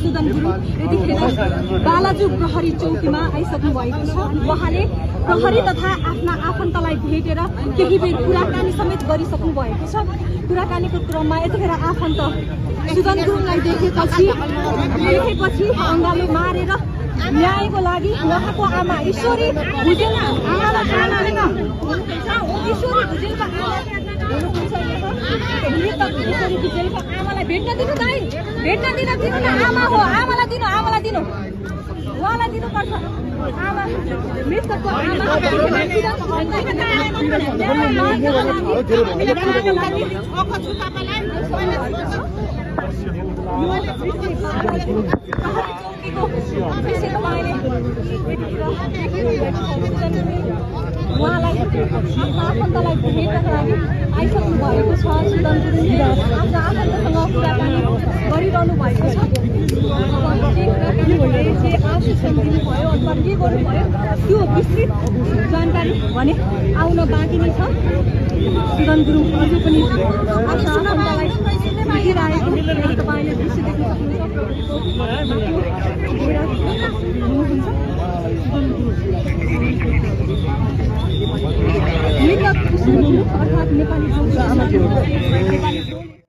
सुदन गुरुङ यतिखेर बालाजु प्रहरी चौकीमा आइसक्नु भएको छ। उहाँले प्रहरी तथा आफ्ना आफन्तलाई भेटेर केही बेर कुराकानी समेत गरिसक्नु भएको छ। कुराकानीको क्रममा यतिखेर आफन्त सुदन गुरुङलाई देखेपछि अङ्गालो मारेर न्यायको लागि उहाँको आमा ईश्वरी भुजेलको आमालाई भेट्न दिनु दाइ, भेट्न दिन दिनु न। आमा हो, आमालाई दिनु, आमालाई दिनु, उहाँलाई दिनुपर्छ। आमा मृतकको उहाँलाई आफन्तलाई भेट्नको लागि आइसक्नु भएको छ। सुदन गुरुङले आफ्नो आफन्तसँग कुराकानी गरिरहनु भएको छ। जे आश्वासन दिनुभयो अथवा के गर्नुभयो त्यो विस्तृत जानकारी भने आउन बाँकी नै छ। सुदन गुरुङ अझै पनि आफ्नो आफन्तलाई भेटिरहेको तपाईँले दृश्य देख्न सक्नुहुन्छ। मृतक अर्थात् नेपाली